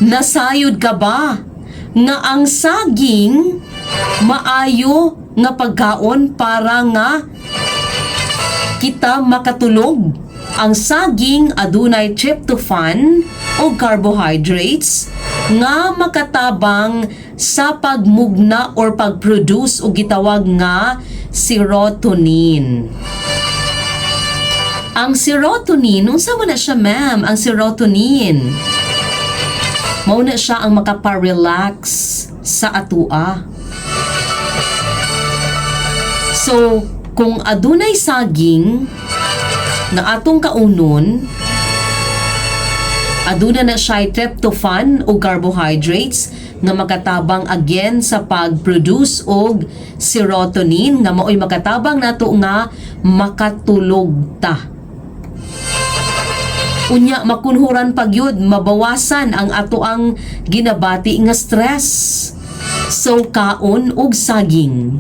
Nasayod ka ba nga ang saging maayo nga pagkaon para nga kita makatulog? Ang saging adunay tryptophan o carbohydrates nga makatabang sa pagmugna or pag-produce og gitawag nga serotonin. Ang serotonin, unsa man na siya, ma'am? Ang serotonin, mao na siya ang makapa-relax sa atua. So, kung adunay saging na atong kaunon, aduna na siya tryptophan o carbohydrates nga makatabang again sa pag-produce og serotonin nga mao'y makatabang nato nga makatulog ta. Unya makunhuran pagyud, mabawasan ang atoang ginabati nga stress. So kaon og saging.